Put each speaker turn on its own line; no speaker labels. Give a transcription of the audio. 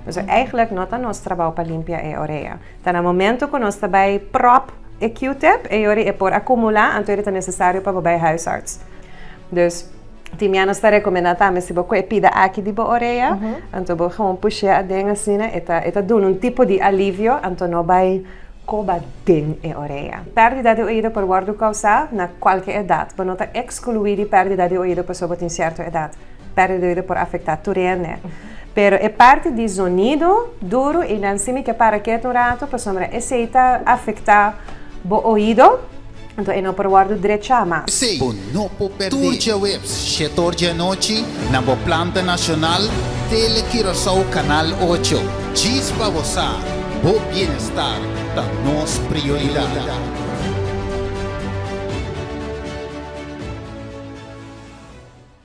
Pasobra eigenlijk no ta nos trabou pa limpia e orea. Ta na momento ku nos ta bai prop e Q-tip, e yori e por akumulá, anto yori ta nesesario pa bo bai huisarts. Dus, tin mia nos ta rekomendá tambe si bo ku e pida aki di bo orea, anto bo gewoon push'é aden asina, e ta e ta duna un tipo di alivio, anto no bai koba den e orea. Pèrdida di oido por wòrdu kousá na kualke edat. Bo no ta ekskluí di pèrdida di oido pasobra bo tin sierto edat. Pèrdida di oido por afektá tur hende. Pero e parti di zonido duru i nan si mi ke para ketu un ratu pasobra esei ta afektá bo oido, anto e no por wòrdu drechá mas.
P'esei, bo no por pèrdè tur djaweps shetor djanochi na bo planta nashonal Tele Curaçao Kanal ocho. Djis pa bo sa, bo bienestar ta nos prioridat.